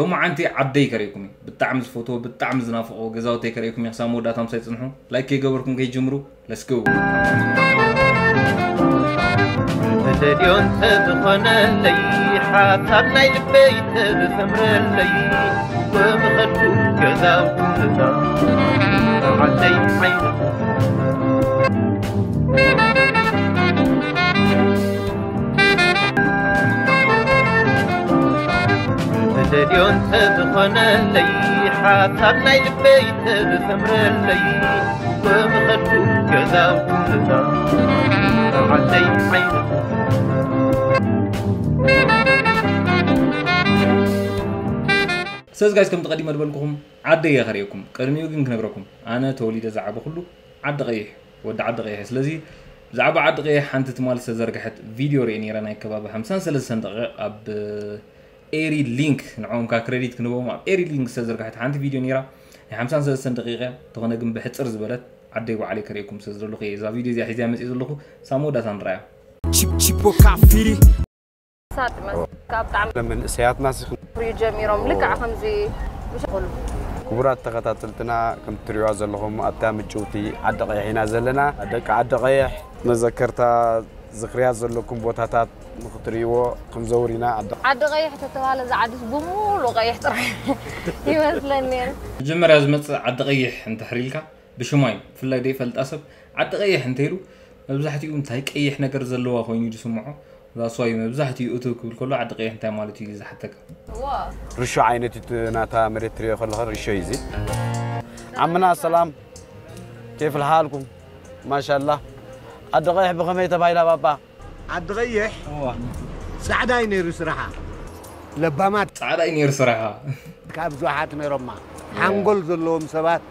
ሎማዓንቲ ዓደይ ከርእየኩም እዩ። ብጣዕሚ ዝፈትዎ፣ ብጣዕሚ ዝናፍቆ ገዛውተይ ከርእየኩም እዩ። ክሳብ መወዳእታ ምሳይ ጽንሑ። ላይክ ከይገበርኩም ከይጅምሩ። Let's go። ተደልዮ እንተዝኾነለይ ሓሳብ ናይ ልበይ ተዝሰምረለይ ብምኸድኩ ገዛውትና ዓደይ ዓይነት ተደልዮ እንተዝኾነለይ ሓሳብ ናይ ልበይ ተዝሰምረለይ ብምኸድኩ ገዛውትና ዓደይ ዓይነት ስለዚ ጋይስ ከምቲ ቀዲመ ዝበልኩኹም ዓደይ እየ ከርእየኩም። ቅድሚኡ ግን ክነግረኩም ኣነ ተወሊደ ዝዓበኹሉ ዓዲ ቀይሕ ወዲ ዓዲ ቀይሕ። ስለዚ ብዛዕባ ዓዲ ቀይሕ ሓንቲ ትማል ዝተዘርግሐት ቪድዮ ርእየ ነይረ ናይ ከባቢ ሓምሳን ሰለስተን ደቂቕ ኣብ ኤሪ ሊንክ ንዕኦም ከ ክሬዲት ክንቦም ኣብ ኤሪ ሊንክ ዝተዘርግሐት ሓንቲ ቪድዮ ነይራ ናይ ሓምሳን ሰለስተን ደቂቕ እያ። እንተኾነ ግን ብሕፅር ዝበለት ዓደይ ባዕለይ ከርእየኩም ስለ ዝደለኹ እየ እዛ ቪድዮ እዚኣ ሒዝያ መፅእ ዘለኹ። ሳብ መወዳእታ ንረኣያ። Chip Chipo Kafiri. ሳጥመ ካብ ብጣዕሚ ለመንእሰያትና ሲ ፍርዩ ጀሚሮም ልክዕ ከምዚ ምሸ ክቡራት ተኸታተልትና ከም ትሪዋ ዘለኹም ኣብታ ምጭውቲ ዓዲ ቀይሕ ኢና ዘለና። ደቂ ዓዲ ቀይሕ መዘከርታ ዝኽርያት ዘለኩም ቦታታት ንኽትሪእዎ ክንዘውር ኢና። ዓዲ ዓዲ ቀይሕ ተተባለ እዚ ዓድስ ብሙሉ ቀይሕ ጥራሕ ይመስለኒ ነይሩ። መጀመርያ ዝመፅእ ዓዲ ቀይሕ እንተሕሪልካ ብሽማ እዩ። ብፍላይ ደይ ፈልጣ ሰብ ዓዲ ቀይሕ እንተይሉ መብዛሕትኡ እንታይ ቀይሕ ነገር ዘለዋ ኮይኑ እዩ ዝስምዖ። ዛስዋዩ መብዛሕትኡ እትው ክብል ከሎ ዓዲ ቀይሕ እንታይ ማለት እዩ ዝሓተካ። ርሾ ዓይነት እዩ እቲ ናታ መሬት ትሪኦ ከለኻ ርሾ እዩ እዚ። ዓምና ሰላም ኬፍ ልሓልኩም ማሻላ። ዓዲ ቀይሕ ብኸመይ ተባሂላ ባባ? ዓዲ ቀይሕ ጻዕዳ እዩ ነይሩ ስራሓ። ለባማት ጻዕዳ እዩ ነይሩ ስራሓ። ካብ ብዙሓት ነይሮማ ሓንጎል ዘለዎም ሰባት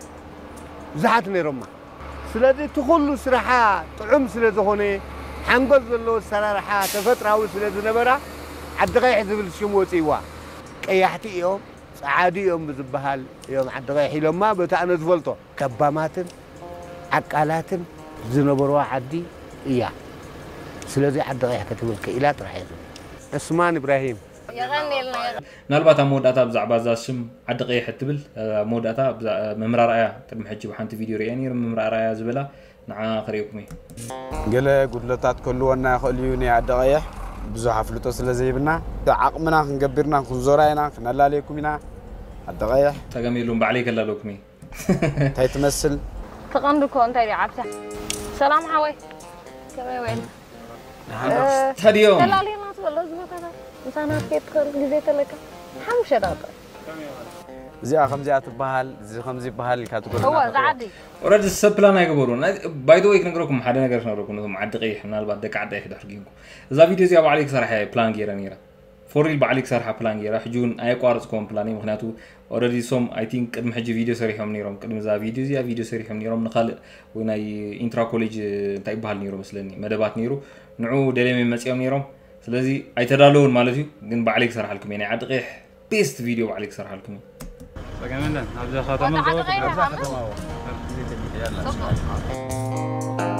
ብዙሓት ነይሮማ። ስለዚ እቲ ኩሉ ስራሓ ጥዑም ስለ ዝኾነ ሓንጎል ዘለዎ ኣሰራርሓ ተፈጥራዊ ስለ ዝነበራ ዓዲ ቀይሕ ዝብል ሽም ወፅይዋ። ቀያሕቲ እዮም ጸዓዱ እዮም ብዝበሃል እዮም ዓዲ ቀይሕ ኢሎማ በቲ ኣነ ዝፈልጦ። ለባማትን ዓቃላትን ዝነበርዋ ዓዲ እያ። ስለዚ ዓዲ ቀይሕ ክትብል ክኢላ ጥራሕ እየ ዝብል። ዑስማን ኢብራሂም። የቐንየልና። ምናልባት ኣብ መወዳእታ ብዛዕባ እዛ ሽም ዓዲ ቀይሕ እትብል ኣብ መወዳእታ ብዛ- መምህር ኣርኣያ ቅድሚ ሕጂ ብሓንቲ ቪድዮ ርእያ ነይረ። መምህር ኣርኣያ ዝበላ ንዓ ከርእየኩም እየ። ገለ ጉድለታት ክህልወና ይኽእል እዩ ናይ ዓዲ ቀይሕ ብዙሕ ኣፍልጦ ስለ ዘይብና ዓቕምና ክንገብርና ክንዞራ ኢና ክነላለየኩም ኢና። ዓዲ ቀይሕ ጸገም የለውም ባዕለይ ከላለኩም እየ። እንታይ ትመስል? ተቐንዱ እኮ እንታይ ድዩ ዓብሳ። ሰላም ሓወይ ከመይ ውዒል? ተድዮም ተላሊና ትበሎ ዝቦታታት ምሳና ክትከድ ትኽእል ግዜ ተለካ ሓሙሽተ ደቂቕ። እዚኣ ከምዚኣ ትበሃል እዚ ከምዚ ይበሃል ኢልካ ትጎ እወ ዝዓዲ ኦረዲ ሰብ ፕላን ኣይገበሩ። ባይደወይ ክነግረኩም ሓደ ነገር ክነግረኩም ነቶም ዓዲ ቀይሕ ምናልባት ደቂ ዓዲ ቀይሕ ድሕር ጊንኩም እዛ ቪድዮ እዚኣ ባዕለይ ክሰርሐ ፕላን ገይረ ነይረ። ፎሪል ባዕለይ ክሰርሓ ፕላን ገይረ ሕጂ እውን ኣየቋረፅኮም ፕላን ምክንያቱ ኦረዲ ሶም ኣይ ቲንክ ቅድሚ ሕጂ ቪድዮ ሰሪሖም ነይሮም ቅድሚ እዛ ቪድዮ እዚኣ ቪድዮ ሰሪሖም ነይሮም ንካልእ ወይ ናይ ኢንትራ ኮሌጅ እንታይ ይበሃል ነይሩ መስለኒ መደባት ነይሩ ንዑ ደልዮም እዮም መፂኦም ነይሮም። ስለዚ ኣይተዳለውን ማለት እዩ። ግን ባዕለይ ክሰርሓልኩም እየ ናይ ዓዲ ቀይሕ ቤስት ቪድዮ ባዕለይ ክሰርሓልኩም እየ። ጸገም የለን ኣብዚ ከተማ ወዲ ዓዲ ዘወት ቀይሕ ኣብዚ ኢኻ? ከተማ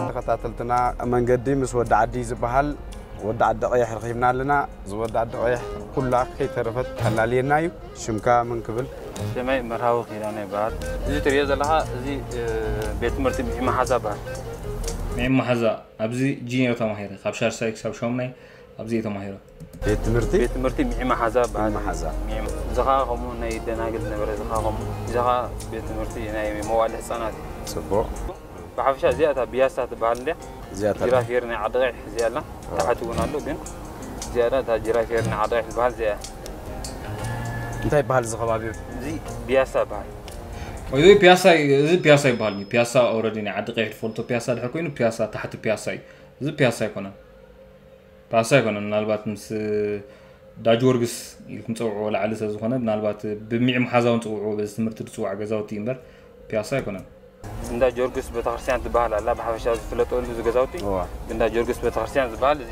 ተኸታተልትና መንገዲ ምስ ወዲ ዓዲ ዝበሃል ወዲ ዓዲ ቀይሕ ረኺብና ኣለና። እዚ ወዲ ዓዲ ቀይሕ ኩላ ከይተረፈት ተላልየና እዩ። ሽምካ ምን ክብል? ሽመይ መርሃዊ ኪዳነ ይበሃል። እዚ ትሪኦ ዘለኻ እዚ ቤት ትምህርቲ ሚዒ መሓዛ ይበሃል። ሚዒ መሓዛ ኣብዚ ጂኒየር ተማሂረ ካብ ሻድሻይ ክሳብ ሻሙናይ ኣብዚ እየ ተማሂረ። ቤት ትምህርቲ ቤት ትምህርቲ ሚዒ መሓዛ ይበሃል። መሓዛ። ሚዒ- እዚ ኸዓ ከምኡ ናይ ደናግል ዝነበረ እዚ ኸዓ ከምኡ እዚ ኸዓ ቤት ትምህርቲ ናይ መዋእለ ህፃናት እዩ። ጽቡቕ። ብሓፈሻ እዚኣ እታ ቢያሳ ትበሃል እንድያ። እዚኣ እታ ጅራፍ ገይሩ ናይ ዓዲ ቀይሕ እዚኣ ኣላ ታሕቲ እውን ኣሎ ግን እዚኣ እታ ጅራፍ ገይሩ ናይ ዓዲ ቀይሕ ትበሃል እዚኣ እያ። እንታይ ይበሃል እዚ ከባቢ? እዚ ቢያሳ ይበሃል። ወይ ወይ ፒያሳ እዚ ፒያሳ ይበሃል። ፒያሳ ኦረዲ ናይ ዓዲ ቀይሕ ትፈልጦ ፒያሳ ድሕር ኮይኑ ፒያሳ ታሕቲ ፒያሳ እዩ። እዚ ፒያሳ ኣይኮነን። ፒያሳ ኣይኮነን ምናልባት ምስ ዳጅወርግስ ኢልኩም ፀውዕዎ ላዕሊ ስለ ዝኾነ ምናልባት ብሚዒ መሓዛውን ፅውዕዎ በዚ ትምህርቲ ዝፅዋዕ ገዛውቲ እምበር ፒያሳ ኣይኮነን። እንዳ ጆርግስ ቤተክርስትያን ዝበሃል ኣላ ብሓፈሻ ዝፍለጠሉ እዚ ገዛውቲ እዋ። እንዳ ጆርግስ ቤተክርስትያን ዝበሃል እዚ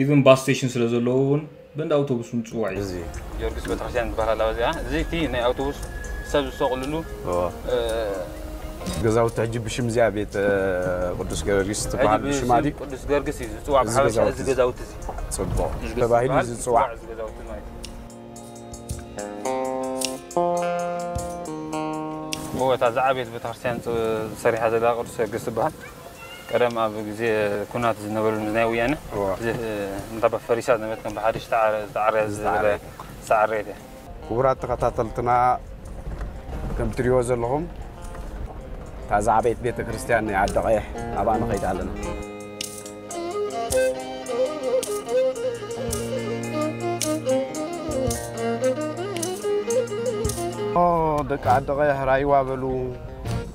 ኢቨን ባስ ስቴሽን ስለ ዘለዎ እውን ብእንዳ ኣውቶቡስ እውን ፅዋዕ እዩ። እዚ ጊዮርጊስ ቤተክርስትያን ዝበሃል ኣላ እዚኣ እዚ እቲ ናይ ኣውቶቡስ ሰብ ዝሰቕልሉ እዋ። እ፣ ገዛውቲ ሕጂ ብሽም እዚኣ ቤት እ፣ ቅዱስ ጊዮርጊስ ሕጂ ትበሃል ብሽማ ድዩ? ብስም ቅዱስ ጊዮርጊስ እዩ ዝፅዋዕ እዚ ብሓፈሻ ገዛውቲ እዚ እዚ። ገዛውቲ እዚ ጽቡቕ እዚ ተባሂሉ ዝበሃል ዝፅዋዕ እዚ ገዛውቲ ማለት እዩ። እወ፣ እታ ዝዓበየት ቤተክርስትያን ፅ-፣ ሰሪሓ ዘላ ቅዱስ ጊዮርጊስ ትበሃል። ቀደም ኣብ ግዜ ኩናት ዝነበሩ ናይ ወያነ፣ እወ። ዝ-፣ እንታ ፈሪሳ ዝነበረት ከም ብሓድሽ ዝተዓረ-፣ ዝተዓረየት ዝበለ ዝተዓረየት። ዝተዓረየት እያ። ክቡራት ተኸታተልትና፣ ከም ትሪእዎ ዘለኹም እታ ዝዓበየት ቤተ ክርስቲያን ናይ ዓዲ ቀይሕ ኣብኣ ንኸይድ ኣለና። ኦ፣ ደቂ ዓዲ ቀይሕ ራይዋ በሉ።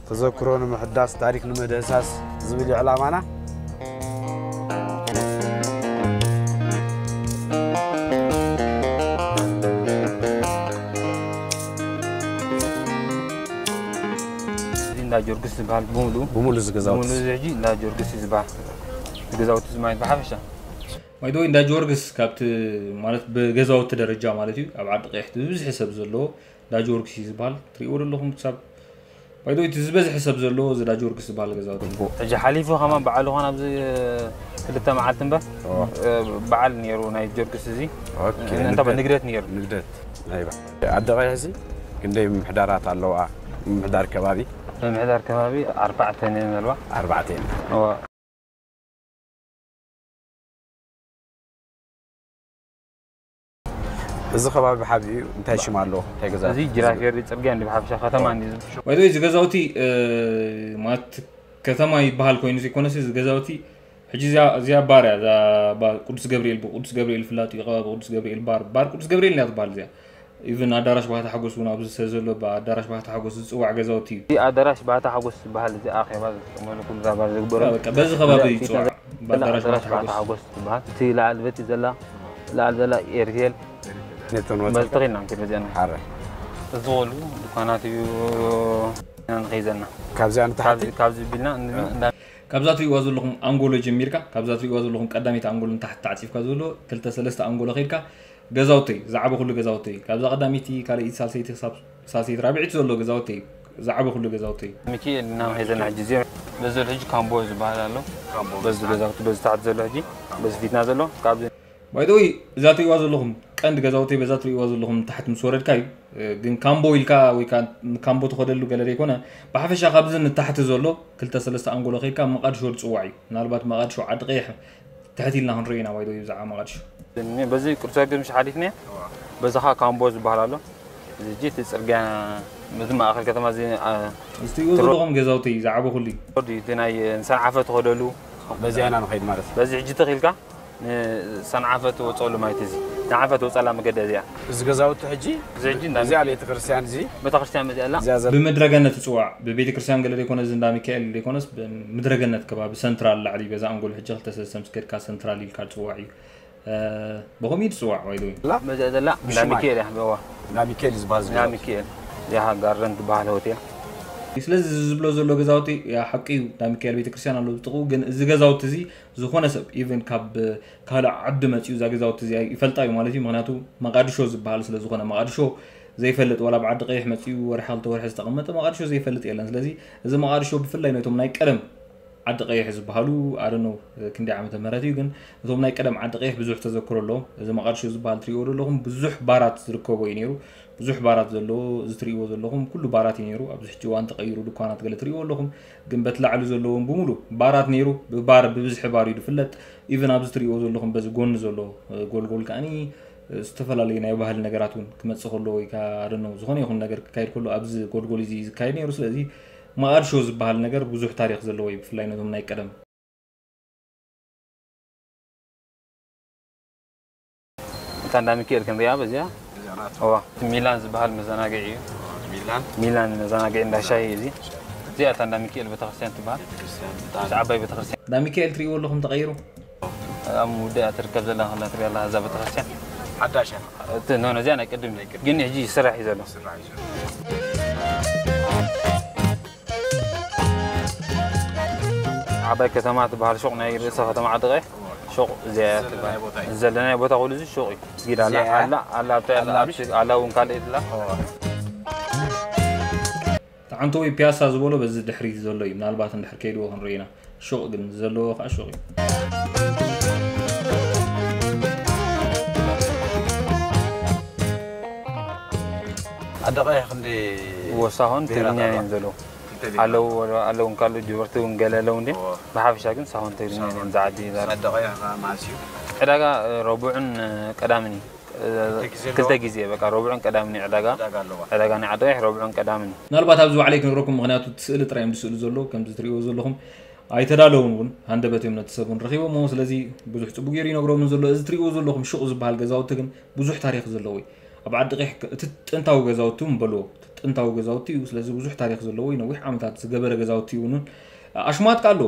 ተዘክሮ ንምሕዳስ፣ ታሪክ ንምህዳስ ዝብል እዩ ዕላማና። እዚ እንዳ ጊዮርጊስ ዝበሃል ብምሉኡ፣ ብምሉእ እዚ ገዛውቲ። ብምሉእ እዚ ሕጂ እንዳ ጊዮርጊስ እዩ ዝበሃል። እቲ ገዛውቲ እዚ ማለት ብሓፈሻ። ማይዶይ እንዳ ጊዮርጊስ ካብቲ ማለት ብገዛውቲ ደረጃ ማለት እዩ። ኣብ ዓዲ ቀይሕቲ ብብዝሒ ሰብ ዘለዎ እንዳ ጊዮርጊስ እዩ ዝበሃል። ትሪእዎ ዘለኹም ክሳብ ማይዶይ እቲ ዝበዝሒ ሰብ ዘለዎ እዚ እንዳ ጊዮርጊስ ዝበሃል ገዛውቲ። ሕጂ ሓሊፉ ከማን በዓል ኾን ኣብዚ ክልተ መዓልቲ እምበር፣ ኦ። እ፣ በዓል ነይሩ ናይ ጊዮርጊስ እዚ። ኦኬ፣ እንታይ በ-፣ ንግደት። ንግደት ነይሩ። ንግደት። ኣይባ። ዓዲ ቀይሕ እዚ ክንደይ ምምሕዳራት ኣለዋ? ምምሕዳር ከባቢ? ምምሕዳር ከባቢ ኣርባዕተ ነን ዘለዋ። ኣርባዕተ እየን። እዋ። እዚ ከባቢ ብሓቢኡ እንታይ ሽም ኣለዎ? እንታይ ገዛ? እዚ ጅራፌሪ ጽርግያ እንዲ ብሓፈሻ ከተማ እንዲ ዝብሎ። ወይ እዚ ገዛውቲ፣ እ፣ ማለት ከተማ ይበሃል ኮይኑ ዘይኮነስ እዚ ገዛውቲ ሕጂ እዚኣ፣ እዚኣ ባር እያ፣ እዛ ባ-፣ ቅዱስ ገብርኤል፣ ብቅዱስ ገብርኤል ፍላጥ እዩ፣ ከባቢ ቅዱስ ገብርኤል ባር፣ ባር ቅዱስ ገብርኤል እያ ትበሃል እዚኣ። ኢቭን ኣዳራሽ ባህታ ሓጎስ እውን ኣብዚ ስለ ዘሎ፣ ብኣዳራሽ ባህታ ሓጎስ ዝፅዋዕ ገዛውቲ እዩ። እዚ ኣዳራሽ ባህታ ሓጎስ ዝበሃል፣ እዚ ኣኼባ ዝጥቀመሉ፣ ኩሉ እዛ ባር ዝግበረሉ። በቃ በዚ ከባቢ እዚ ይፅዋዕ፣ ኣዳራሽ ብኣዳራሽ ባህታ ባህታ ሓጎስ። ሓጎስ ዝበሃል። እቲ ላዕሊ በቲ ዘላ፣ ላዕሊ ዘላ ኤርቴል፣ ኔትወርክ በዚ ተኺልና ንከይድ በዚኣ። ሓረ። እዚ ኹሉ ድኳናት እዩ ንኸይዘና። ካብዚኣ ንታሕቲ? ካብዚ፣ ካብዚ ቢልና፣ እንዳ ካብዛ ትሪእዋ ዘለኹም ኣንጎሎ ጀሚርካ፣ ካብዛ ትሪእዋ ዘለኹም ቀዳመይቲ ኣንጎሎ ንታሕቲ ተዓፂፍካ ዘሎ ክልተ ሰለስተ ኣንጎሎ ከይድካ ገዛውተይ፣ ዝዓበኹሉ ገዛውተይ፣ ካብዛ ቀዳመይቲ፣ ካልኣይቲ፣ ሳልሰይቲ ክሳብ ሳልሰይቲ፣ ራብዐይቲ ዘሎ ገዛውተይ፣ ዝዓበኹሉ ገዛውተይ። ሚኪኤል እና ሄዘና ሕጂ እዚኦም በዚ ሕጂ ካምቦ ዝበሃል ኣሎ። ካምቦ። በዚ ገዛውቲ በዚ ታሕቲ ዘሎ ሕጂ በዚ ፊትና ዘሎ ካብዚ ባይደወይ እዛ ትሪእዋ ዘለኹም ቀንዲ ገዛውተይ በዛ ትሪእዋ ዘለኹም ታሕቲ ምስ ወረድካ እዩ። እ፣ ግን ካምቦ ኢልካ ወይ ከዓ ካምቦ ትኸደሉ ገለ ዘይኮነ፣ ብሓፈሻ ካብዚ ንታሕቲ ዘሎ ክልተ ሰለስተ ኣንጎሎ ከይድካ መቓድሾ ዝፅዋዕ እዩ። ምናልባት መቓድሾ ዓዲ ቀይሕ ትሕት ኢልና ክንሪኦ ኢና፣ ባይደወይ ብዛዕባ መቓድሾ። እኔ በዚ ቅዱስ ጊዮርጊስ ሓሊፍኒ፣ በዚ ኸዓ ካምቦ ዝበሃል ኣሎ። እዚ ሕጂ እቲ ፅርግያ፣ እዚ ማእኸል ከተማ እዚ፣ አ፣ እዚ ትሪእዎ ዘለኹም ገዛውቲ እዩ፣ ዝዓበኹሉ እዩ። እቲ ናይ ሰንዓፈ ትኸደሉ። በዚኣ ኢና ንኸይድ ማለት እዩ። በዚ ሕጂ ተኺልካ ንሰንዓፈ ትወፀሉ ማለት እዚ። ሰንዓፈ ትወፀላ መገዲ እዚኣ። እዚ ገዛውቲ ሕጂ፣ እዚ ሕጂ እንዳ እዚኣ ቤተክርስትያን እዚ ቤተክርስትያን መዚኣ ኣላ። እዚኣ ዘ- ብምድረገነት ትፅዋዕ። ብቤተክርስትያን ገለ ዘይኮነ፣ እዚ እንዳ ሚካኤል ዘይኮነስ፣ ብምድረገነት ከባቢ ሰንትራል ላዕሊ በዛ ኣንጎሎ ሕጂ ክልተ ሰለስተ ምስ ከድካ ሰንትራል ኢልካ ዝፅዋዕ እዩ። እ፣ ብኸምኡ እዩ ዝፅዋዕ፣ ባይደወይ። ላ? መዚኣ ዘላ እንዳ ብሽማ ሚካኤል እያ፣ በዋ። እንዳ ሚካኤል ዝበሃል እንዳ ዝገዛውቲ። ሚካኤል። ያሃ ጋርደን ትበሃል ሆቴል። ስለዚ እዚ ዝብሎ ዘሎ ገዛውቲ፣ ያ፣ ሓቂ እዩ፣ እንዳ ሚካኤል ቤተክርስትያን ኣሎ ብጥቕኡ፣ ግን እዚ ገዛውቲ እዚ ዝኾነ ሰብ፣ ኢቨን ካብ ካልእ ዓዲ መፂኡ እዛ ገዛውቲ እዚኣ ይፈልጣ እዩ ማለት እዩ። ምኽንያቱ መቓድሾ ዝበሃል ስለ ዝኾነ፣ መቓድሾ ዘይፈልጥ፣ ዋላ ኣብ ዓዲ ቀይሕ መፂኡ ወርሒ ክልተ ወርሒ ዝተቐመጠ መቓድሾ ዘይፈልጥ የለን። ስለዚ እዚ መቓድሾ ብፍላይ ነቶም ናይ ቀደም ዓዲ ቀይሕ ዝበሃሉ፣ ኣደኖ ክንደይ ዓመተ ምህረት እዩ፣ ግን እቶም ናይ ቀደም ዓዲ ቀይሕ ብዙሕ ተዘክሮ ኣለዎም። እዚ መቓድሾ ዝበሃል ትሪእዎ ዘለኹም ብዙሕ ባራት ዝርከቦ እዩ ነይሩ። ብዙሕ ባራት ዘለዎ፣ እዚ ትሪእዎ ዘለኹም ኩሉ ባራት እዩ ነይሩ። ኣብዚ ሕጂ እዋን ተቐይሩ ድኳናት ገለ ትሪእዎ ኣለኹም፣ ግን በቲ ላዕሊ ዘለዎም ብምሉ ባራት ነይሩ። ብባር ብብዝሒ ባር እዩ ዝፍለጥ። ኢቨን ኣብዚ ትሪእዎ ዘለኹም በዚ ጎኒ ዘሎ፣ እ፣ ጎልጎል ከኣኒ፣ እ፣ ዝተፈላለዩ ናይ ባህሊ ነገራት እውን ክመጽእ ከሎ ወይ ከኣ ኣደኖ ዝኾነ ይኹን ነገር ክካየድ ከሎ ኣብዚ ጎልጎል እዚ ዝካየድ ነይሩ። ስለዚ መቓድሾ ዝበሃል ነገር ብዙሕ ታሪኽ ዘለዎ እዩ፣ ብፍላይ ነቶም ናይ ቀደም። እታ እንዳ ሚካኤል ክንሪኣ በዚኣ። እዚኣ ናታ። እዋ፣ እቲ ሚላን ዝበሃል መዘናግዒ እዩ። ሚላን? ሚላን መዘናግዒ እንዳ ሻሂ እዩ እዚ። እዚኣ እታ እንዳ ሚካኤል ቤተክርስትያን ትበሃል። ቤተክርስትያን፣ ብጣዕሚ። እዛ ዓባይ ቤተክርስትያን። እንዳ ሚካኤል ትሪእዎ ኣለኹም ተቐይሩ? ኣብ ምውዳእ እያ ትርከብ ዘላ፣ ከላ ትሪኣ ኣለኻ እዛ ቤተክርስትያን። ሓዳሽ እያ። እቲ፣ ኖ፣ ኖ፣ እዚኣ ናይ ቅድም። ናይ ቅድም። ግን ሕጂ ይስራሕ እዩ ዘሎ። ይስራሕ እዩ ዘሎ። ዓባይ ከተማ ትበሃል ሹቕ ናይ ርእሰ ከተማ ዓዲ ቀይሕ ሹቕ እዚኣ እያ ዘለናዮ ትበሃል። ቦታ እዩ። ዘለናዮ ቦታ ኩሉ እዚ ሹቕ እዩ። መስጊድ ኣላ፣ እዚኣ ኣላ፣ ኣላ፣ ኣብቲ ኣላ፣ ኣላ፣ ኣብቲ ኣላ እውን ካልእ ኣላ። እዋ። ተዓንቶ ወይ ፒያሳ ዝበሎ በዚ ድሕሪት ዘሎ እዩ። ምናልባት እንድሕር ከይድዎ ክንርኢ ኢና። ሹቕ ግን ዘለዎ ከዓ ሹቕ እዩ። ኣደ ቀይሕ ክንደይ እዎ ሳሆን ብሄራት ትግርኛ ኣለዋ? እዮም ዘለዉ ክልተ ብሄራት ኣለዉ ኣለዉ እንካሉ ጅበርቱ እውን ገለ ኣለዉ እንዲ እዎ። ብሓፈሻ ግን ሳሆን ትግርኛ እዮም ዝዓዲ ይዛረቡ ኣደ ቀይሕ ከኣ መዓስ እዩ? ዕዳጋ እ፣ ረቡዕን እ፣ ቀዳምን እዩ እ፣ ግዜ ክልተ ኣለዋ? ግዜ በቃ ረቡዕን ቀዳምን እዩ ዕዳጋ ዕዳጋ ኣለዋ። ዕዳጋ ናይ ዓዲ ቀይሕ ረቡዕን ቀዳምን እዩ ምናልባት ኣብዚ ባዕለይ ክነግረኩም ምክንያቱ እቲ ስእሊ ጥራይ እዮም ዝስእሉ ዘለዉ ከምዚ ትሪእዎ ዘለኹም ኣይተዳለውን እውን ሃንደበት እዮም ነቲ ሰብ እውን ረኺቦሞ ስለዚ ብዙሕ ፅቡቅ ገይሩ ይነግሮምን ዘሎ እዚ ትሪእዎ ዘለኹም ሹቕ ዝበሃል ገዛውቲ ግን ብዙሕ ታሪክ ዘለዎ እዩ ኣብ ዓዲ ቀይሕ እቲ ጥንታዊ ገዛውቲ እውን በልዎ እቲ ጥንታዊ ገዛውቲ እዩ ስለዚ ብዙሕ ታሪክ ዘለዎ እዩ ነዊሕ ዓመታት ዝገበረ ገዛውቲ እዩ እውን ኣሽማት ኣሎ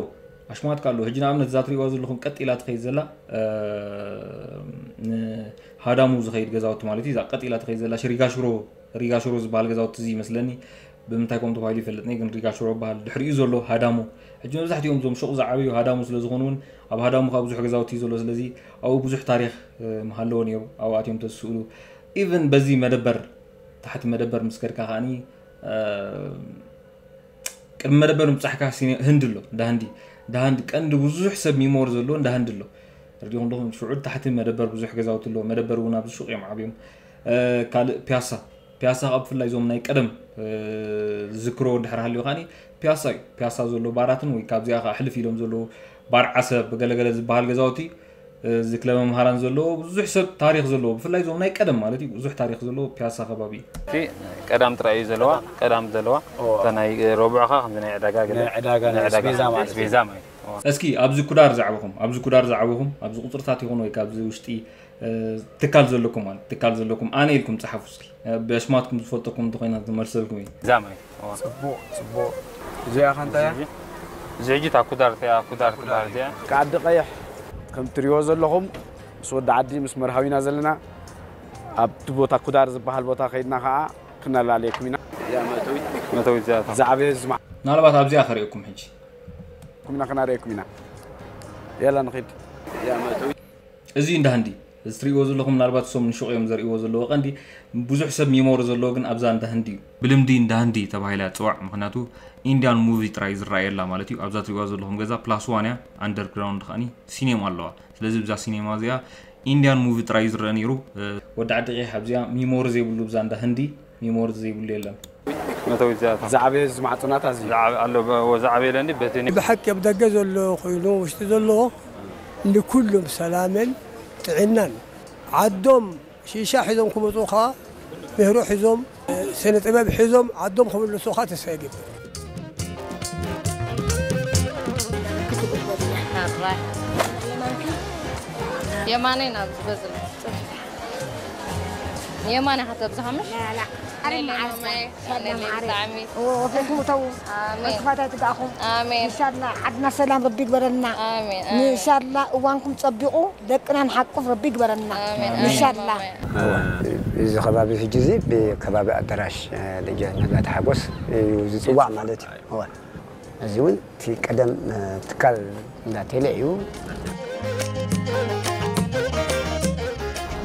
ኣሽማት ኣሎ ሕጂ ንኣብነት እዛ ትሪእዋ ዘለኹም ቀጢላ ትኸይድ ዘላ እ፣ ንሃዳሙ ዝኸይድ ገዛውቲ ማለት እዩ እዛ ቀጢላ ትኸይድ ዘላ ሽሪጋ ሽሮ ሪጋ ሽሮ ዝበሃል ገዛውቲ እዚ ይመስለኒ ብምንታይ ከም ተባሂሉ ይፈልጥኒ ግን ሪጋ ሽሮ በሃል ድሕሪኡ ዘሎ ሃዳሙ ሕጂ መብዛሕትኦም እዞም ሹቕ ዝዓበዩ ሃዳሙ ስለ ዝኾኑ እውን ኣብ ሃዳሙ ካብ ብዙሕ ገዛውቲ እዩ ዘሎ ስለዚ ኣብኡ ብዙሕ ታሪክ እ፣ ምሃለዎ ነይሩ ኣብኡ ኣትዮም ተዝስእሉ ኢቨን በዚ መደበር ታሕቲ መደበር ምስ ከድካ ከዓኒ እ፣ ቅድሚ መደበር ምብጻሕካ ሲነ- ህንዲ ኣሎ እንዳ ህንዲ እንዳ ህንዲ ቀንዲ ብዙሕ ሰብ ሚሞር ዘለዎ እንዳ ህንዲ ኣሎ ርዲኹም ኣለኹም ሽዑ ታሕቲ መደበር ብዙሕ ገዛውቲ ኣለዎ መደበር እውን ኣብዚ ሹቕ እዮም ዓብዮም እ፣ ካልእ ፒያሳ ፒያሳ ካብ ብፍላይ እዞም ናይ ቀደም እ፣ ዝዝክሮ እንድሕር ሃልዩ ከዓኒ ፒያሳ እዩ ፒያሳ ዘሎ ባራትን ወይ ካብዚኣ ከዓ ሕልፍ ኢሎም ዘለዉ ባር ዓሰብ ገለገለ ዝበሃል ገዛውቲ እዚ ክለ መምሃራን ዘለዎ ብዙሕ ሰብ ታሪክ ዘለዎ ብፍላይ እዞም ናይ ቀደም ማለት እዩ ብዙሕ ታሪክ ዘለዎ ፒያሳ ከባቢ እዩ እቲ ቀዳም ጥራይ እዩ ዘለዋ ቀዳም ዘለዋ እታ ናይ ረቡዕኻ ከምዚ ናይ ዕዳጋ ገለ ናይ ዕዳጋ ናይ ናይ ዕዳጋ ኣስቤዛ ማለት እዩ። ኣስቤዛ ማለት እዩ እስኪ ኣብዚ ኩዳር ዝዓበኹም ኣብዚ ኩዳር ዝዓበኹም ኣብዚ ቁፅርታት ይኹን ወይ ካብዚ ውሽጢ እ፣ ትካል ዘለኩም ማለት ትካል ዘለኩም ኣነ ኢልኩም ፀሓፉ እስኪ እ፣ በሽማትኩም ዝፈልጠኩም እንተኮይና ዝመልሰልኩም እዩ እዛ ማለት እዩ ጽቡቕ ጽቡቕ። እዚኣ ከ እንታይ እያ? እዚ ሕጂ እታ ኩዳር እቲኣ ኩዳር ትበሃል እዚኣ ከዓዲ ቀይሕ ከም ትሪእዎ ዘለኹም ምስ ወዲ ዓዲ ምስ መርሃዊና ዘለና ኣብቲ ቦታ ኩዳር ዝበሃል ቦታ ከይድና ከዓ ክነላለየኩም ኢና። መተዊት እዚኣ እታ ዝዓበየ ዝማዕ ምናልባት ኣብዚኣ ከርእየኩም ሕጂ ኩምና ክናርእየኩም ኢና። የላ ንኺድ። እዚ እንዳ ህንዲ እዚ ትሪእዎ ዘለኹም ምናልባት እሶም ንሹቕ እዮም ዘርእዎ ዘለዎ ቀንዲ ብዙሕ ሰብ ሚሞሪ ዘለዎ ግን ኣብዛ እንዳ ህንዲ እዩ ብልምዲ እንዳ ህንዲ ተባሂላ እያ ትፅዋዕ ምክንያቱ ኢንዲያን ሙቪ ጥራይ ዝረኣየላ ማለት እዩ ኣብዛ ትሪእዋ ዘለኹም ገዛ ፕላስ ዋን እያ ኣንደርግራውንድ ከዓኒ ሲኔማ ኣለዋ ስለዚ ብዛ ሲኔማ እዚኣ ኢንዲያን ሙቪ ጥራይ እዩ ዝረአ ነይሩ ወዲ ዓዲ ቀይሕ ኣብዚኣ ሚሞሪ ዘይብሉ ብዛ እንዳ ህንዲ ሚሞሪ ዘይብሉ የለን መተዊት እዚኣ እታ ዝዓበየ ዝማዕፅናታ እዚ ዝዓበ ኣሎ ዝዓበየ ለንዲ በቲ ብሓቂ ኣብ ደገ ዘሎ ኮይኑ ውሽጢ ዘሎ ንኩሉም ሰላምን ጥዕናን ዓዶም ሺሻ ሒዞም ክመፁ ከዓ ምህሮ ሒዞም ስነ ጥበብ ሒዞም ዓዶም ክምልሱ ከዓ ተስፋ ይገብር። የማነይ ናብ ዝበዝል የማነይ ከተብዝሃ ምሽ ወፊርኩም እተዉ ኣሜን ክፋታት ትጋእኹም ኣሜን ኢንሻላ ዓድና ሰላም ረቢ ይግበረልና ኣሜን ኢንሻላ እዋንኩም ፀቢቑ ደቅና ንሓቁፍ ረቢ ይግበረና ኣሜን ኢንሻላ እዚ ከባቢ ሕጂ እዚ ብከባቢ ኣዳራሽ ደጀ ነጋተ ሓጎስ እዩ ዝፅዋዕ ማለት እዩ እዋ እዚ እውን እቲ ቀደም ትካል እንዳቴለ እዩ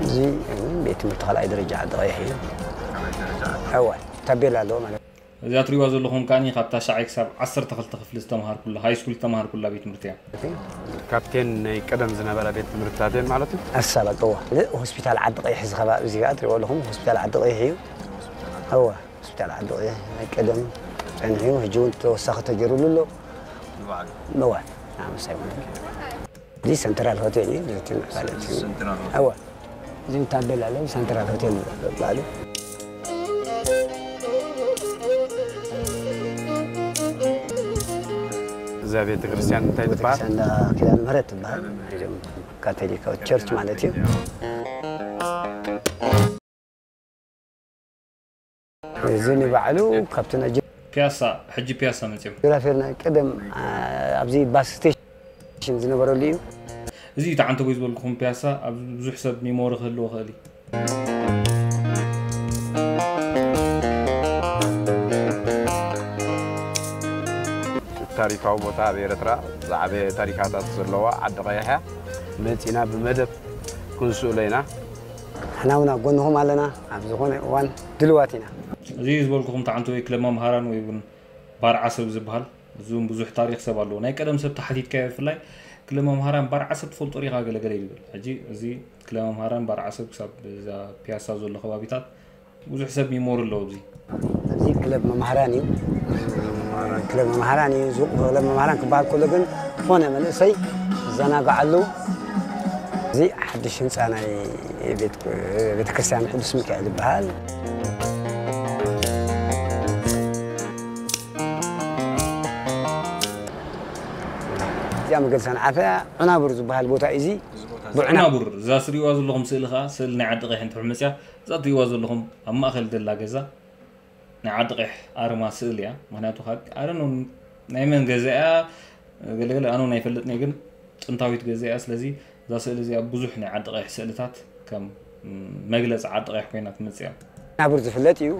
እዚ እውን ቤት ትምህርቲ ካልኣይ ደረጃ ዓዲ ቀይሕ እዩ እዋ ታቤላ ኣለዎ ማለት እዚኣ ትሪእዋ ዘለኹም ከዓኒ ካብ ታሽዓይ ክሳብ ዓሰርተ ክልተ ክፍሊ ዝተምሃርኩላ ሃይ ስኩል ዝተምሃርኩላ ቤት ትምህርቲ እያ ካፕቴን ናይ ቀደም ዝነበረ ቤት ትምህርትታት እየን ማለት እዩ ኣሳብ ኣቀዋ ሆስፒታል ዓዲ ቀይሕ እዚ ከባቢ እዚ ከዓ ትሪእዎ ኣለኹም ሆስፒታል ዓዲ ቀይሕ እዩ እዋ ሆስፒታል ዓዲ ቀይሕ ናይ ቀደም ጸኒሑ እዩ ሕጂ እውን ተወሳኺ ተገይሩሉ ኣሎ እዋ ምሳይ እዚ ሰንትራል ሆቴል እዩ እዚ ትምህርት ማለት እዩ እዋ እዚ ታቤላ ኣሎ ሰንትራል ሆቴል ባሉ እዛ ቤተ ክርስቲያን እንታይ ትበሃል ቤተክርስቲያን ኪዳነ ምህረት ትበሃል እዞም ካቶሊካዊ ቸርች ማለት እዩ እዚ ንባዕሉ ካብቲ ናይ ፒያሳ ሕጂ ፒያሳ መፅዮም ጅራፌር ናይ ቀደም ኣብዚ ባስ ስቴሽን ዝነበረሉ እዩ እዚ ተዓንተቦይ ዝበልኩኹም ፒያሳ ኣብ ብዙሕ ሰብ ሚሞሪ ክህልዎ ክእል እዩ ታሪካዊ ቦታ ኣብ ኤርትራ ዝዓበየ ታሪካታት ዘለዋ ዓዲ ቀይሕ እያ መፂና ብመደብ ክንስእሎ ኢና ንሕና እውን ኣብ ጎንኹም ኣለና ኣብ ዝኾነ እዋን ድልዋት ኢና እዚ ዝበልኩኹም ተዓንተቦይ ክለብ መምሃራን ወይ እውን ባር ዓሰብ ዝበሃል እዚውን ብዙሕ ታሪክ ሰብ ኣለዎ ናይ ቀደም ሰብ ተሓቲትካዮ ብፍላይ ክለ መምሃራን ባር ዓሰብ ትፈልጦ ዲኻ ገለገለ ይብል ሕጂ እዚ ክለ መምሃራን ባር ዓሰብ ክሳብ እዛ ፒያሳ ዘሎ ከባቢታት ብዙሕ ሰብ ሚሞሪ ኣለዎ ኣብዚ። ኣብዚ ክለብ መምሃራን እዩ። ክለብ መምሃራን እዩ። ሱቕ ክለብ መምሃራን ክበሃል ከሎ ግን ዝኾነ መንእሰይ ዝዘናግዓሉ፣ እዚ ሓድሽ ህንፃ ናይ ቤት ቤተክርስትያን ቅዱስ ሚካኤል ይበሃል። እዚኣ መገዲ ሰንዓፈ ዑናቡር ዝበሃል ቦታ እዩ። እዚ ብዑና ዑናቡር፣ እዛ ትሪእዋ ዘለኹም ስእሊ ከዓ ስእሊ ናይ ዓዲ ቀይሕ እንትሕር መፅያ፣ እዛ ትሪእዋ ዘለኹም ኣብ ማእኸል ደላ ገዛ ናይ ዓዲ ቀይሕ ኣርማ ስእሊ እያ። ምክንያቱ ካብ ኣረኖ ናይ መን ገዛ እያ ገለገለ ኣነ ናይ ፈልጥኒ፣ ግን ጥንታዊት ገዛ እያ። ስለዚ እዛ ስእሊ እዚኣ ብዙሕ ናይ ዓዲ ቀይሕ ስእልታት ከም መግለፂ ዓዲ ቀይሕ ኮይና ትመፅእ እያ። ዑናቡር ዝፍለጥ እዩ።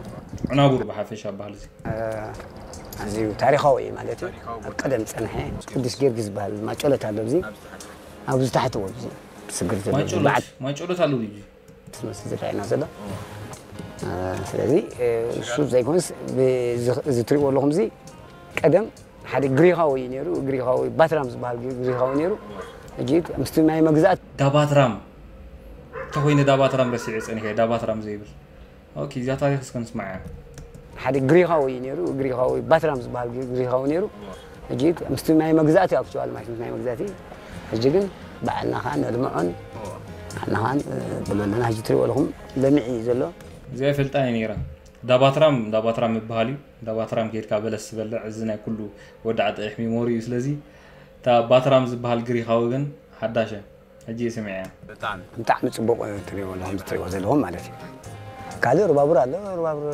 ዑናቡር ብሓፈሻ በሃል እዚ ኣዝዩ ታሪኻዊ እዩ ማለት እዩ። ኣብ ቀደም ዝፀንሐ ቅዱስ ጊዮርጊስ ዝበሃል ማጨሎት ኣሎ። እዚ ኣብዚ ታሕቲ ኣብዚ ስግር ዘሎ በዓል ማይጨሎት ኣሎ እዩ። ትመስል ዝረኣየና ዘሎ። ስለዚ እሱ ዘይኮንስ እዚ ትሪእዎ ኣለኹም እዚ ቀደም ሓደ ግሪኻዊ እዩ ነይሩ። ግሪኻዊ ባትራም ዝበሃል ግሪኻዊ ነይሩ። ሕጂ ምስቲ ናይ መግዛእቲ ዳባትራም ተኮይነ ዳባትራም ረሲዐ ፀኒሐ ዳባትራም ዘይብል ኦኬ እዚኣ ታሪክ እስከ ንስማዓ። ሓደ ግሪኻዊ እዩ ነይሩ። ግሪኻዊ ባትራም ዝበሃል ግሪኻዊ ነይሩ። ሕጂ ምስቲ ናይ መግዛእቲ ኣክቹዋል ማለት ምስ ናይ መግዛእቲ ሕጂ ግን ባዕልና ከዓ ነልምዖን ባዕልና ከዓ ብለለና ሕጂ ትሪእዎ ኣለኹም ለሚዕ እዩ ዘሎ። እዚኣ ይፈልጣ እየ ነይረ። ዳባትራም ዳባትራም ይበሃል እዩ። ዳባትራም ከይድካ በለስ ዝበልዕ እዚ ናይ ኩሉ ወዲ ዓጠይሕ ሚሞሪ እዩ። ስለዚ እታ ባትራም ዝበሃል ግሪኻዊ ግን ሓዳሸ ሕጂ እየ ሰሚዐያ። ብጣዕሚ ብጣዕሚ ጽቡቕ ትሪእዎ ኣለኹም ትሪእዎ ዘለኹም ማለት እዩ። ካልእ ሩባቡር ኣሎ ሩባቡር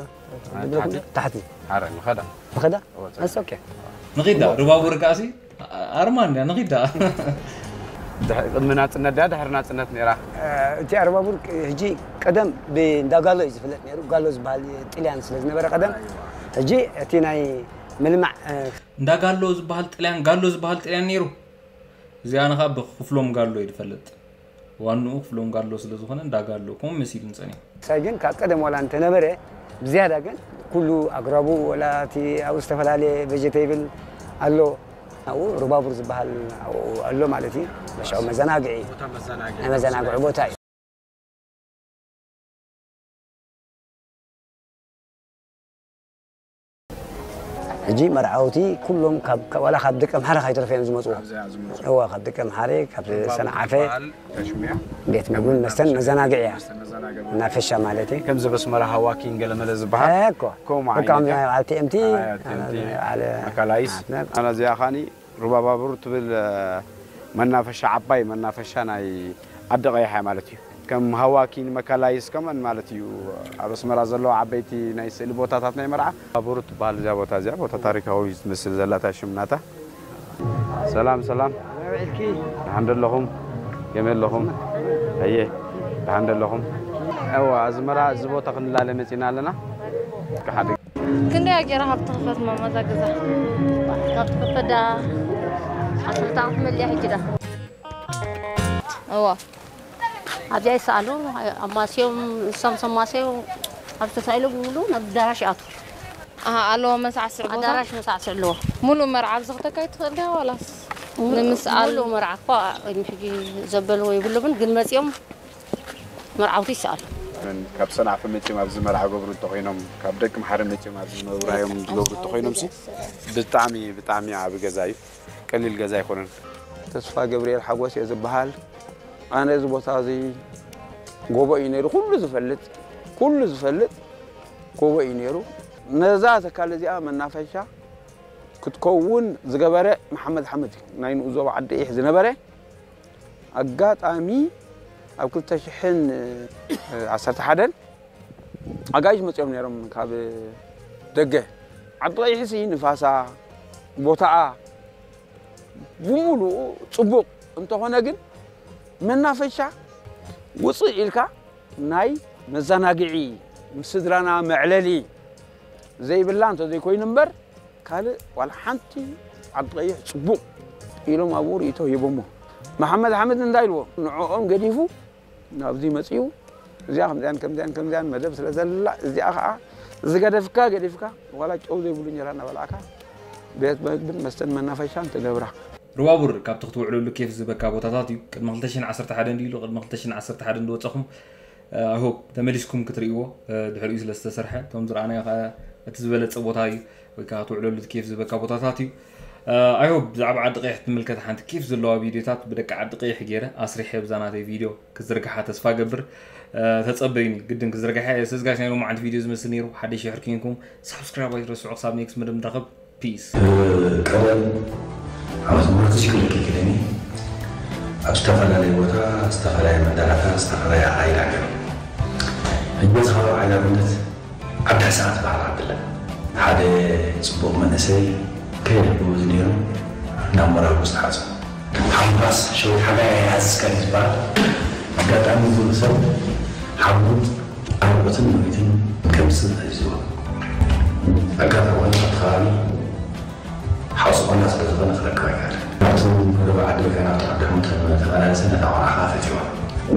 ዝብለኩም ታሕቲ ኣረ ንኸዳ ንኸዳ ኣስ ኦኬ ንኺዳ ሩባቡር ከኣሲ ኣርማ እንድያ ንኺዳ ቅድሚ ናጽነት ድያ ድሕሪ ናጽነት ነይራ እቲ ኣርባቡር ሕጂ ቀደም ብእንዳ ጋሎ እዩ ዝፍለጥ ነይሩ። ጋሎ ዝበሃል ጥልያን ስለ ዝነበረ ቀደም ሕጂ እቲ ናይ ምልማዕ እንዳ ጋሎ ዝበሃል ጥልያን ጋሎ ዝበሃል ጥልያን ነይሩ። እዚኣነ ከዓ ብክፍሎም ጋሎ እዩ ዝፈልጥ። ዋንኡ ክፍሎም ጋሎ ስለ ዝኾነ እንዳ ጋሎ ከምኡ መሲሉኒ ጸኒሑ። ሳይ ግን ካብ ቀደም ዋላ እንተነበረ ብዝያዳ ግን ኩሉ ኣግራቡ ወላ እቲ ኣብኡ ዝተፈላለየ ቬጀቴብል ኣሎ ኣብኡ ሩባቡር ዝበሃል ኣብኡ ኣሎ ማለት እዩ። መሻው መዘናግዒ ናይ መዘናግዒ ቦታ እዩ። ሕጂ መርዓውቲ ኩሎም ካብ ዋላ ካብ ደቂ ኣምሓረ ካይተረፈ እዮም ዝመፅዎ። እዋ ካብ ደቂ ኣምሓረ ካብ ሰንዓፈ ቤት ምግብን መስተን መዘናግዒ እያ መናፈሻ ማለት እዩ። ከምዚ በስመራ ሃዋኪን ገለመለ ዝበሃል እኮ ከምኡ በቃ ዓይነት እያ። ኣብ ቲኤምቲ ኣይ፣ ኣብ ቲኤምቲ፣ ኣለ መካላይስ። ኣነ እዚኣ ኻኒ ሩባባቡር ትብል መናፈሻ ዓባይ መናፈሻ ናይ ዓዲ ቀይሓ ማለት እዩ። ከም ሃዋኪን መካላይስ ከምኡን ማለት እዩ። ኣብ ኣስመራ ዘለዋ ዓበይቲ ናይ ስእሊ ቦታታት ናይ መርዓ። ባቡር ትበሃል እዚኣ ቦታ እዚኣ ቦታ ታሪካዊ ትመስል ዘላ እታ ሽም ናታ። ሰላም ሰላም። ደሓን ዶ ኣለኹም? ከመይ ኣለኹም? ኣየ ደሓን ዶ ኣለኹም? እዋ ኣዝመራ እዚ ቦታ ክንላለ መፂና ኣለና። ሓደ ክንደያ ገይራ ካብ ትኽፈት ማማ እዛ ገዛ? ካብ ትኽፈት ደኣ ዓሰርተ ዓመት መሊኣ ሕጂ ደኣ። እዋ ኣብዚኣ ይሰኣሉ ኣማስዮም እሶም ሰማስዮ ኣብ ተሳኢሎም ይብሉ ናብ ኣዳራሽ ይኣትዉ። ኣሃ ኣለዎ መሳዕስዕ ቦታ? ኣዳራሽ መሳዕስዕ ኣለዎ። ሙሉእ መርዓ ኣብዚ ክተካይድ ትኽእል ድያ ዋላስ ንምስኣል? ሙሉእ መርዓ እኳ ሕጂ ዘበልዎ ይብሎምን ግን መፂኦም መርዓውቲ ይሰኣሉ። ካብ ሰንዓፈ መፂኦም ኣብዚ መርዓ ገብሩ እንተኾይኖም ካብ ደቂ ምሓረ መፂኦም ኣብዚ መብራዮም ዝገብሩ እንተኾይኖም ሲ ብጣዕሚ ብጣዕሚ ዓቢ ገዛ እዩ። ቀሊል ገዛ ኣይኮነን። ተስፋ ገብርኤል ሓጎስ እየ ዝበሃል። ኣነ እዚ ቦታ እዚ ጎቦ እዩ ነይሩ ኩሉ ዝፈልጥ ኩሉ ዝፈልጥ ጎቦ እዩ ነይሩ። ነዛ ተካል እዚኣ መናፈሻ ክትከውን ዝገበረ መሓመድ ሓመድ እዩ ናይ ንኡ ዞባ ዓዲ ይሕ ዝነበረ ኣጋጣሚ ኣብ ክልተ ሽሕን ዓሰርተ ሓደን ኣጋይሽ መፅኦም ነይሮም ካብ ደገ ዓዲ ቀይሕሲ ንፋሳ ቦታኣ ብምሉኡ ፅቡቕ እንተኾነ ግን መናፈሻ ውፅእ ኢልካ ናይ መዘናግዒ ምስ ስድራና መዕለሊ ዘይብላ እንተዘይኮይኑ እምበር ካልእ ዋላ ሓንቲ ዓዲ ቀይሕ ፅቡቕ ኢሎም ኣብኡ ርእይቶ ሂቦሞ። መሓመድ ሓምድ እንታይ ኢልዎ? ንዕኦም ገዲፉ ናብዚ መፂኡ እዚኣ ከምዚኣን ከምዚኣን ከምዚኣን መደብ ስለ ዘላ እዚኣ ከዓ ዝገደፍካ ገዲፍካ ዋላ ጨው ዘይብሉ እንጀራ እናበላዕካ ቤት መግብን መስተን መናፈሻን ትገብራ። ሩባቡር ካብቲ ክትውዕለሉ ኬፍ ዝህበካ ቦታታት እዩ። ቅድሚ ክልተ ሽሕን ዓሰርተ ሓደን ድዩ ኢሉ ቅድሚ ክልተ ሽሕን ዓሰርተ ሓደን ዝወፀኹም I hope ተመሊስኩም ክትርእይዎ ድሕሪኡ ስለ ዝተሰርሐ፣ እቶም ዝረኣናዮ ከዓ እቲ ዝበለፀ ቦታ እዩ፣ ወይ ከዓ ክትውዕለሉ ኬፍ ዝበካ ቦታታት እዩ። I hope ብዛዕባ ዓዲ ቀይሕ ትምልከት ሓንቲ ኬፍ ዘለዋ ቪዲዮታት ብደቂ ዓዲ ቀይሕ ገይረ ኣስሪሐ ብዛ ናተይ ቪዲዮ ክዝርግሓ ተስፋ ገብር። ተፀበዩኒ፣ ግድን ክዝርግሓ እየ። ስለዚ ጋሽ ናይ ሎማዓንቲ ቪዲዮ ዝመስል ነይሩ። ሓደ ሽሕር ኪንኩም ሳብስክራይብ ኣይትረስዑ። ክሳብ ኔክስት መደብ ንራኸብ። ፒስ። ቀደም ኣብ ትምህርቲ ሽግር ከይክለኒ ኣብ ዝተፈላለየ ቦታ ዝተፈላለየ መዳራታ ዝተፈላለየ ኣካይዳ ነይሩ። ሕጂ በዚ ካብ ዓይላብነት ዓዲ ሕሳኣ ትበሃል ዓዲ ኣላ። ሓደ ፅቡቕ መንእሰይ ከየድብቡ ዝነይሩ ናብ መራዊ ዝተሓፁ ሓምባስ ሸዊት ሓጋይ ኣይሃዝዝካን እዩ ዝበሃል። ኣጋጣሚ ዝብሉ ሰብ ሓሙት ኣርዑትን ነዊትን ከምፅእ ተዚዎ። ኣጋጣሚ ኾነ ኣብቲ ከባቢ ሓውሲ ቆላ ስለ ዝኾነ ክረክብ ኣይከኣለን። ኣብቲ ምህሮ ዓዲ ወይ ከዓ ናብቲ ዓዲ ሕሙት ተመላለሰ ነታ ቆልዓ ከዓ ፈትዋ።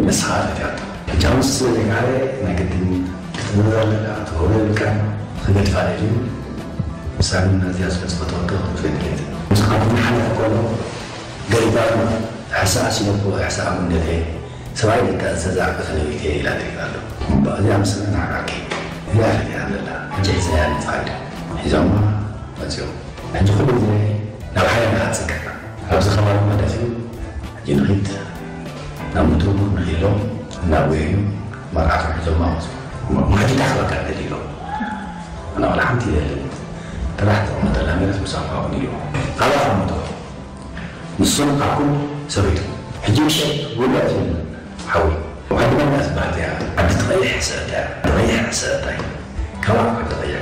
ንሳ ከዓ ፈትያቶ። ሕጂ ምስ ዘይከኣለ ናይ ግድን ክትእዘዝ ኣለካ፣ ክትህቦ የብልካን። ክገድፋ ደልዩ ንሳ ግን ነዚኣ ስለ ዝፈተወቶ ክትገድል እየ። ምስ ዓዲ እናሓለፈ ከሎ ገሪባ ሕሳኣ ሲነቦ ሕሳኣ ጉንደተ ሰብኣይ ልካ ዝተዛዕበ ከነቢተ ኢላ ትሪፋ ኣሎ። እዚኣ ምስለ ንዓቃኪ እዚኣ ሪኣ ኣለላ። ሕጂ ሕሳያ ንፃኢዳ ሒዞማ መፅኦም። ሕጂ ኩሉ ግዜ ናብ ሓደ ንሓፅካ ኣብዚ ከባቢ ማለት እዩ። ሕጂ ንኺድ ናብ ምትርሙር ንኺሎም እናጎየዩ መርዓቶም ሒዞማ መፁ። መኪና ክበካ ደሊሎም ኣነ ዋላ ሓንቲ የለን። ጥራሕ ተቐመጠላ መሬት ምሳም ካብን ኢሉ ኣብኣ ከመቶ ንሱን ኣኩን ሰበይቱ ሕጂ ምሸት ውዕለት ሓዊ ዓዲ መን እያ ዝበሃል እያ? ዓዲ ትቐይሕ ሰእታ እያ። ትቐይሕ ሰእታ እዩ። ከባቢ ዓዲ ቀይሕ